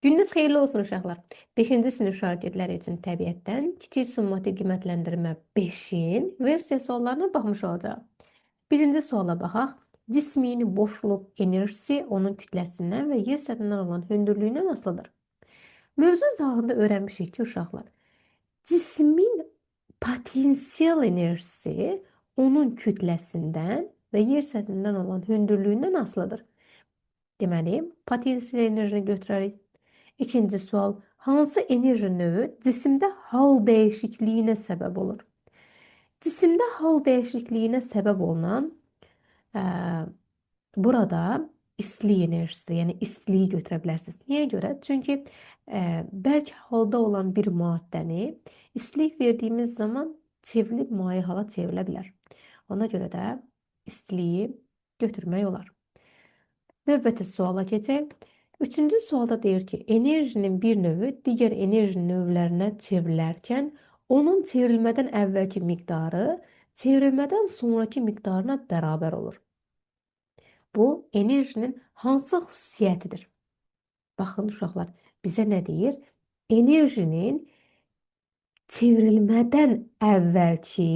Gününüz xeyirli olsun uşaqlar. 5-ci sinif şagirdləri üçün təbiətdən kiçik summativ qiymətləndirmə 5-in versiya suallarına baxmış olacağıq. Birinci suala baxaq. Cismin boşluq enerjisi onun kütləsindən və yer səthindən olan hündürlüyündən asılıdır. Mövzu izahında öyrənmişik ki, uşaqlar, cismin potensial enerjisi onun kütləsindən və yer səthindən olan hündürlüyündən asılıdır. Deməli, potensial enerjini götürərik. İkinci sual, hansı enerji növü cisimdə hal dəyişikliyinə səbəb olur? Cisimdə hal dəyişikliyinə səbəb olunan burada istilik enerjisi, yəni istiliyi götürə bilərsiniz. Niyə görə? Çünki bərk halda olan bir maddəni istilik verdiyimiz zaman çevrilib maye hala çevrilə bilər. Ona görə də istiliyi götürmək olar. Növbəti suala keçək. Üçüncü sualda deyir ki, enerjinin bir növü digər enerji növlərinə çevrilərkən onun çevrilmədən əvvəlki miqdarı çevrilmədən sonraki miqdarına bərabər olur. Bu enerjinin hansı xüsusiyyətidir? Baxın uşaqlar, bizə nə deyir? Enerjinin çevrilmədən əvvəlki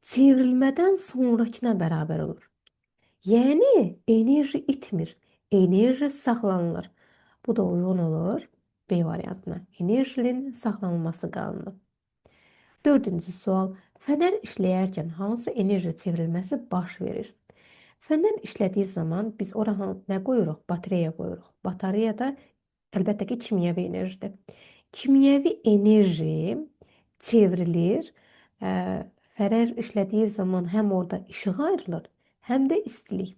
çevrilmədən sonrakına bərabər olur. Yəni enerji itmir, enerji saxlanılır. Bu da uyğun olur B variantına. Enerjinin saxlanılması qanunu. Dördüncü sual. Fənər işləyərkən hansı enerji çevrilməsi baş verir? Fənər işlədiyi zaman biz ora nə qoyuruq? Batareya qoyuruq. Batareya da əlbəttə ki, kimyəvi enerjidir. Kimyəvi enerji çevrilir. Fənər işlədiyi zaman həm orada işıq ayrılır, həm də istilik.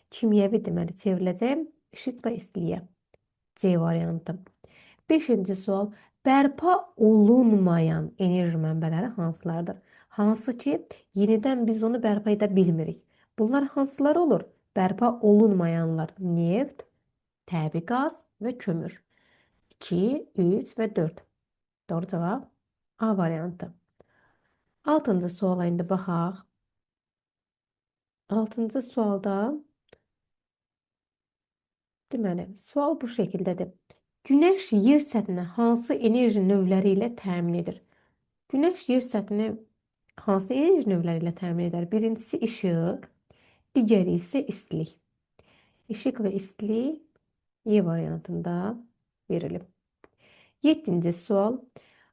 Kimyəvi deməli çevriləcək işıq və istiliyə. C variantı. Beşinci sual. Bərpa olunmayan enerji mənbələri hansılardır? Hansı ki, yenidən biz onu bərpa edə bilmirik. Bunlar hansılar olur? Bərpa olunmayanlar neft, təbii qaz və kömür. 2, 3 və 4. Doğru cavab A variantı. Altıncı suala indi baxaq. Altıncı sualda deməli, sual bu şəkildədir. Günəş yer səthini hansı enerji növləri ilə təmin edir? Günəş yer səthini hansı enerji növləri ilə təmin edər? Birincisi işıq, digəri isə istilik. İşıq və istilik E variantında verilib. Yeddinci sual.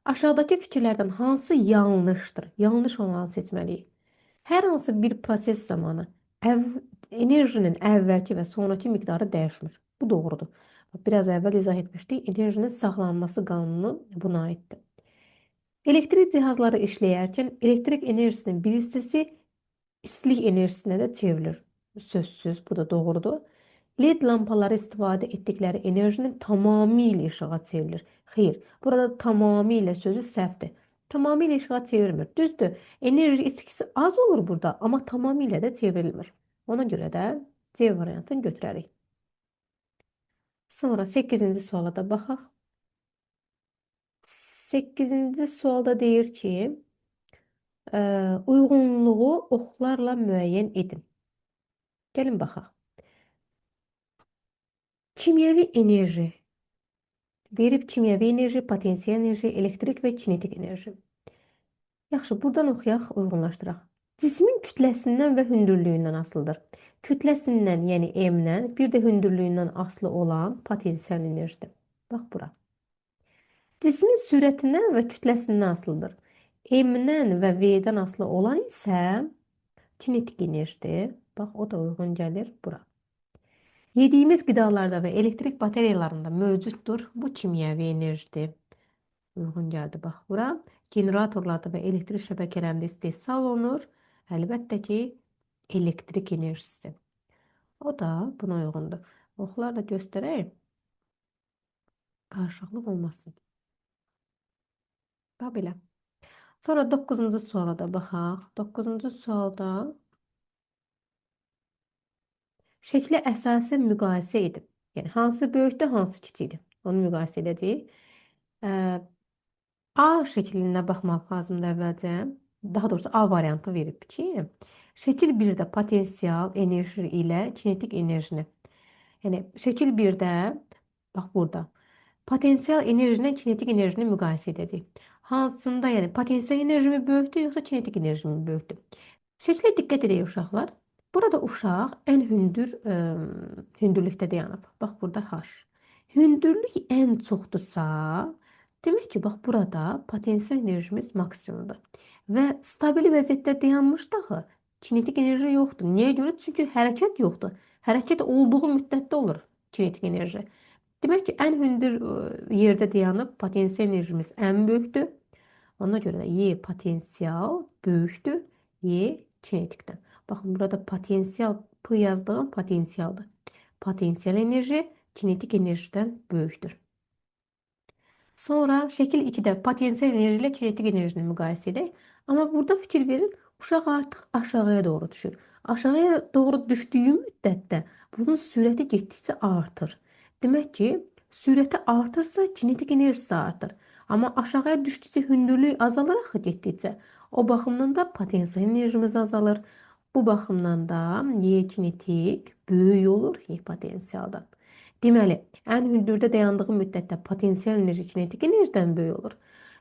Aşağıdakı fikirlərdən hansı yanlışdır? Yanlış olanı seçməliyik. Hər hansı bir proses zamanı enerjinin əvvəlki və sonraki miqdarı dəyişmir. Bu doğrudur. Biraz əvvəl izah etmişdik. Enerjinin saxlanması qanunu buna aiddir. Elektrik cihazları işləyərkən elektrik enerjisinin bir hissəsi istilik enerjisinə də çevrilir. Sözsüz, bu da doğrudur. LED lampaları istifadə etdikləri enerjinin tamamilə işığa çevrilir. Xeyr, burada tamamilə sözü səhvdir. Tamamilə işığa çevirmir. Düzdür, enerji itkisi az olur burada, amma tamamilə də çevrilmir. Ona görə də C variantını götürərik. Sonra 8-ci suala da baxaq. 8-ci sualda deyir ki, uyğunluğu oxlarla müəyyən edin. Gəlin baxaq. Kimyəvi enerji verib kimyəvi enerji, potensial enerji, elektrik və kinetik enerji. Yaxşı, buradan oxuyaq, uyğunlaşdıraq. Cismin kütləsindən və hündürlüyündən asılıdır. Kütləsindən, yəni M-dən, bir də hündürlüyündən asılı olan potensial enerjidir. Bax bura. Cismin sürətindən və kütləsindən asılıdır. M-dən və V-dən asılı olan isə kinetik enerjidir. Bax, o da uyğun gəlir bura. Yediyimiz qidalarda və elektrik batareyalarında mövcuddur. Bu kimyəvi enerjidir. Uyğun gəldi bax bura. Generatorlarda və elektrik şəbəkələrində istehsal olunur. Əlbəttə ki, elektrik enerjisi. O da buna uyğundur. Oxlarla göstərək. Qarışıqlıq olmasın. Bax belə. Sonra 9-cu suala da baxaq. 9-cu sualda şəklə əsasən müqayisə edin. Yəni hansı böyükdür, hansı kiçikdir. Onu müqayisə edəcəyik. A şəklinə baxmaq lazımdır əvvəlcə. Daha doğrusu A variantı verib ki, şəkil 1-də potensial enerji ilə kinetik enerjini. Yəni şəkil 1-də bax burada Potensial enerji ilə kinetik enerjini müqayisə edəcəyik. Hansında, yəni potensial enerji mi böyükdür, yoxsa kinetik enerji mi böyükdür? Şəklə diqqət edək uşaqlar. Burada uşaq ən hündür hündürlükdə dayanıb. Bax burada H. Hündürlük ən çoxdursa, demək ki, bax burada potensial enerjimiz maksimumdur. Və stabil vəziyyətdə dayanmışdı axı. Kinetik enerji yoxdur. Niyə görə? Çünki hərəkət yoxdur. Hərəkət olduğu müddətdə olur kinetik enerji. Demək ki, ən hündür yerdə dayanıb potensial enerjimiz ən böyükdür. Ona görə də Y potensial böyükdür Y kinetikdən. Baxın, burada potensial P yazdığım potensialdır. Potensial enerji kinetik enerjidən böyükdür. Sonra şəkil 2-də potensial enerji ilə kinetik enerjini müqayisə edək. Amma burada fikir verin, uşaq artıq aşağıya doğru düşür. Aşağıya doğru düşdüyü müddətdə bunun sürəti getdikcə artır. Demək ki, sürəti artırsa kinetik enerjisi artır. Amma aşağıya düşdükcə hündürlük azalır axı getdikcə. O baxımdan da potensial enerjimiz azalır. Bu baxımdan da Y kinetik böyük olur Y potensialdan. Deməli, ən hündürdə dayandığı müddətdə potensial enerji kinetik enerjidən böyük olur.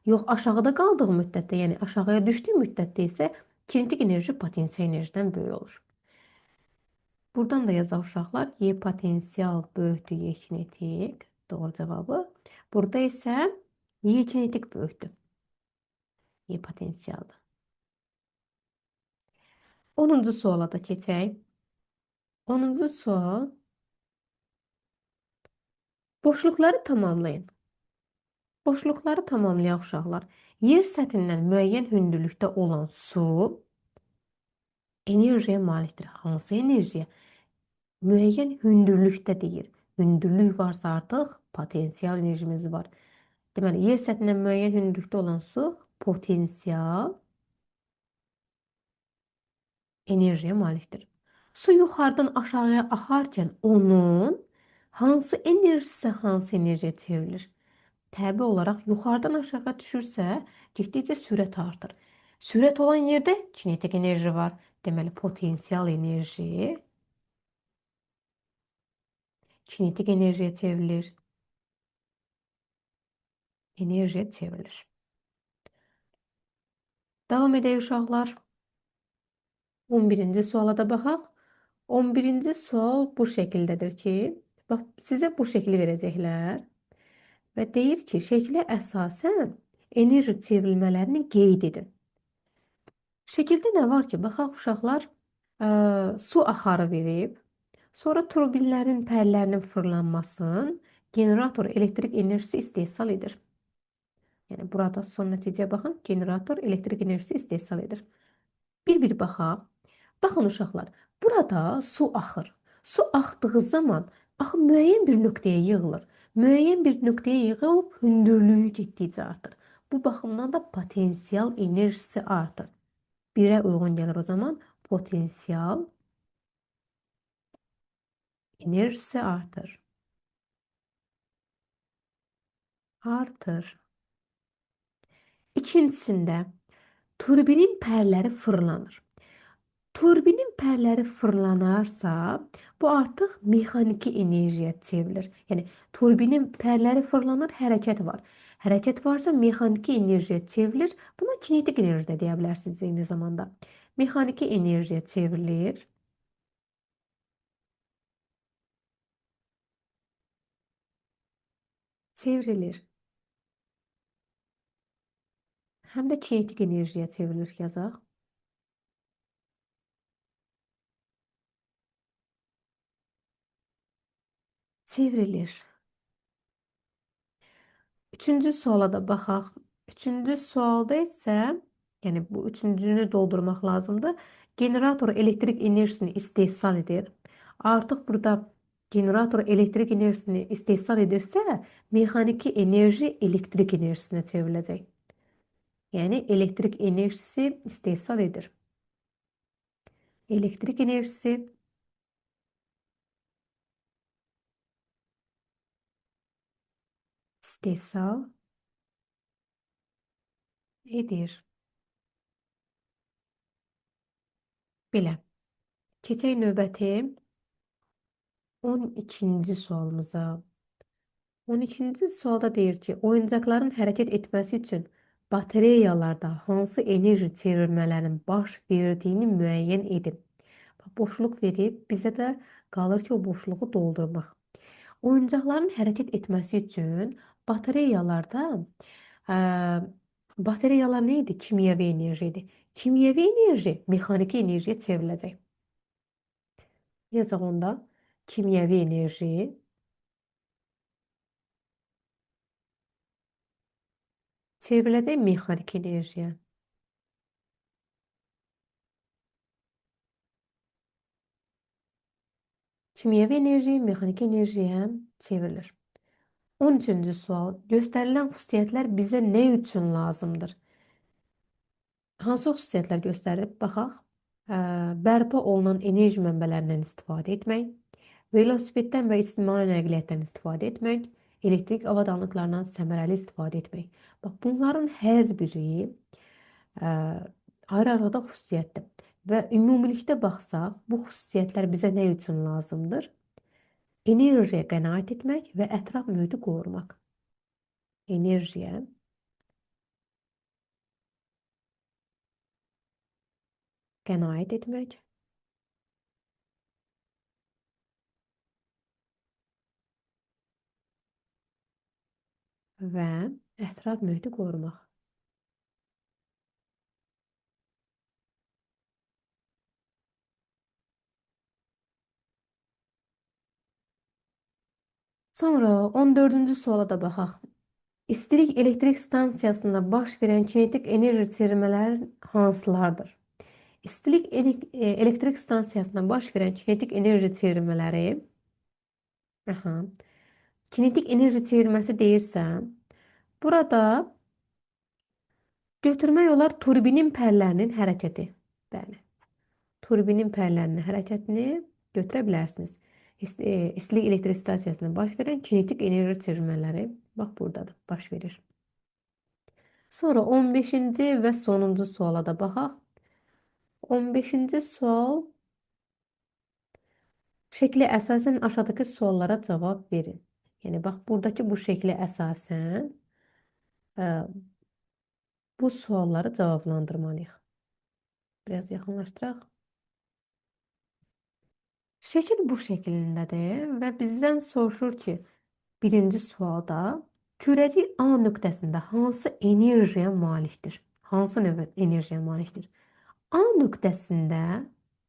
Yox, aşağıda qaldığı müddətdə, yəni aşağıya düşdüyü müddətdə isə kinetik enerji potensial enerjidən böyük olur. Buradan da yazaq uşaqlar. Y potensial böyükdür Y kinetik. Doğru cavabı. Burada isə Y kinetik böyükdür. Y potensialdır. 10-cu suala da keçək. 10-cu sual. Boşluqları tamamlayın. Boşluqları tamamlayaq uşaqlar. Yer səthindən müəyyən hündürlükdə olan su enerjiyə malikdir. Hansı enerjiyə? Müəyyən hündürlükdə deyir. Hündürlük varsa artıq potensial enerjimiz var. Deməli, yer səthindən müəyyən hündürlükdə olan su potensial enerjiyə malikdir. Su yuxarıdan aşağıya axarkən onun hansı enerjisi hansı enerjiyə çevrilir? Təbii olaraq yuxarıdan aşağı düşürsə, getdikcə sürət artır. Sürət olan yerdə kinetik enerji var. Deməli, potensial enerji kinetik enerjiyə çevrilir. Enerjiyə çevrilir. Davam edək uşaqlar. 11-ci suala da baxaq. 11-ci sual bu şəkildədir ki, bax sizə bu şəkli verəcəklər və deyir ki, şəklə əsasən enerji çevrilmələrini qeyd edin. Şəkildə nə var ki, baxaq uşaqlar, su axarı verib, sonra turbinlərin pərlərinin fırlanmasını generator elektrik enerjisi istehsal edir. Yəni burada son nəticəyə baxın, generator elektrik enerjisi istehsal edir. Bir-bir baxaq. Baxın uşaqlar, burada su axır. Su axdığı zaman axı müəyyən bir nöqtəyə yığılır. Müəyyən bir nöqtəyə yığılıb hündürlüyü getdikcə artır. Bu baxımdan da potensial enerjisi artır. 1-ə uyğun gəlir o zaman potensial enerjisi artır. Artır. İkincisində turbinin pərləri fırlanır. Turbinin pərləri fırlanarsa, bu artıq mexaniki enerjiyə çevrilir. Yəni turbinin pərləri fırlanır, hərəkət var. Hərəkət varsa mexaniki enerjiyə çevrilir. Buna kinetik enerji də deyə bilərsiniz eyni zamanda. Mexaniki enerjiyə çevrilir. Çevrilir. Həm də kinetik enerjiyə çevrilir yazaq. Çevrilir. Üçüncü suala da baxaq. Üçüncü sualda isə, yəni bu üçüncünü doldurmaq lazımdır. Generator elektrik enerjisini istehsal edir. Artıq burada generator elektrik enerjisini istehsal edirsə, mexaniki enerji elektrik enerjisinə çevriləcək. Yəni elektrik enerjisi istehsal edir. Elektrik enerjisi istehsal edir. Belə. Keçək növbəti 12-ci sualımıza. 12-ci sualda deyir ki, oyuncaqların hərəkət etməsi üçün batareyalarda hansı enerji çevrilmələrinin baş verdiyini müəyyən edin. Bax, boşluq verib, bizə də qalır ki, o boşluğu doldurmaq. Oyuncaqların hərəkət etməsi üçün batareyalarda, batareyalar nə idi? Kimyəvi enerji idi. Kimyəvi enerji mexaniki enerjiyə çevriləcək. Yazaq onda kimyəvi enerji çevriləcək mexaniki enerjiyə. Kimyəvi enerji mexaniki enerjiyə çevrilir. 13-cü sual. Göstərilən xüsusiyyətlər bizə nə üçün lazımdır? Hansı xüsusiyyətlər göstərilib? Baxaq. Bərpa olunan enerji mənbələrindən istifadə etmək, velosipeddən və ictimai nəqliyyatdan istifadə etmək, elektrik avadanlıqlarından səmərəli istifadə etmək. Bax, bunların hər biri ayrı-ayrılıqda xüsusiyyətdir. Və ümumilikdə baxsaq, bu xüsusiyyətlər bizə nə üçün lazımdır? Enerjiyə qənaət etmək və ətraf mühiti qorumaq. Enerjiyə qənaət etmək və ətraf mühiti qorumaq. Sonra 14-cü suala da baxaq. İstilik elektrik stansiyasında baş verən kinetik enerji çevirmələri hansılardır? İstilik elektrik stansiyasında baş verən kinetik enerji çevirmələri, aha, kinetik enerji çevirməsi deyirsə, burada götürmək olar turbinin pərlərinin hərəkəti. Bəli. Turbinin pərlərinin hərəkətini götürə bilərsiniz. İstilik elektrik stansiyasında baş verən kinetik enerji çevirmələri bax buradadır, baş verir. Sonra 15-ci və sonuncu suala da baxaq. 15-ci sual şəklə əsasən aşağıdakı suallara cavab verin. Yəni bax buradakı bu şəklə əsasən bu sualları cavablandırmalıyıq. Biraz yaxınlaşdıraq. Şəkil bu şəklindədir və bizdən soruşur ki, birinci sualda kürəcik A nöqtəsində hansı enerjiyə malikdir? Hansı növ enerjiyə malikdir? A nöqtəsində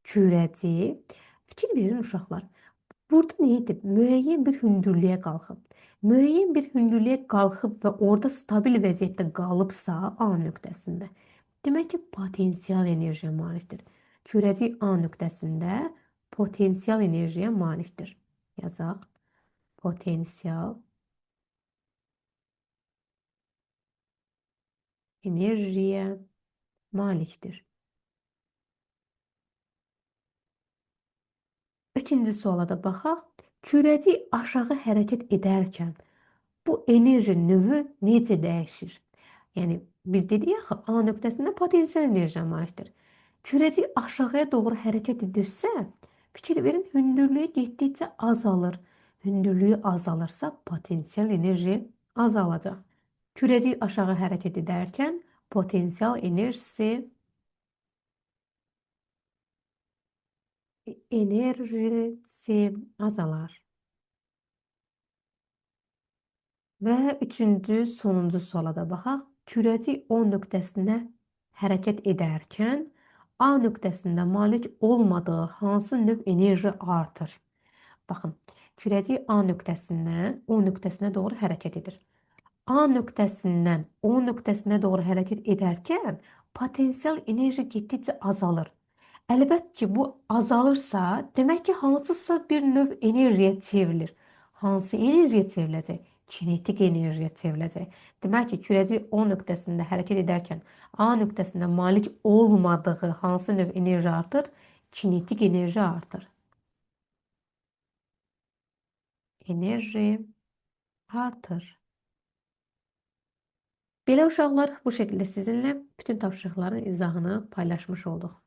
kürəcik, fikir verin uşaqlar, burada nə edib? Müəyyən bir hündürlüyə qalxıb. Müəyyən bir hündürlüyə qalxıb və orada stabil vəziyyətdə qalıbsa A nöqtəsində, demək ki, potensial enerjiyə malikdir. Kürəcik A nöqtəsində potensial enerjiyə malikdir. Yazaq. Potensial enerjiyə malikdir. İkinci suala da baxaq. Kürəcik aşağı hərəkət edərkən bu enerji növü necə dəyişir? Yəni biz dedik axı A nöqtəsində potensial enerjiyə malikdir. Kürəcik aşağıya doğru hərəkət edirsə, fikir verin, hündürlüyü getdikcə azalır. Hündürlüyü azalırsa potensial enerji azalacaq. Kürəcik aşağı hərəkət edərkən potensial enerjisi azalar. Və üçüncü, sonuncu suala da baxaq. Kürəcik O nöqtəsinə hərəkət edərkən A nöqtəsində malik olmadığı hansı növ enerji artır? Baxın, kürəcik A nöqtəsindən O nöqtəsinə doğru hərəkət edir. A nöqtəsindən O nöqtəsinə doğru hərəkət edərkən potensial enerji getdikcə azalır. Əlbəttə ki, bu azalırsa, demək ki, hansısa bir növ enerjiyə çevrilir. Hansı enerjiyə çevriləcək? Kinetik enerjiyə çevriləcək. Demək ki, kürəcik O nöqtəsində hərəkət edərkən A nöqtəsində malik olmadığı hansı növ enerji artır? Kinetik enerji artır. Enerji artır. Belə uşaqlar, bu şəkildə sizinlə bütün tapşırıqların izahını paylaşmış olduq.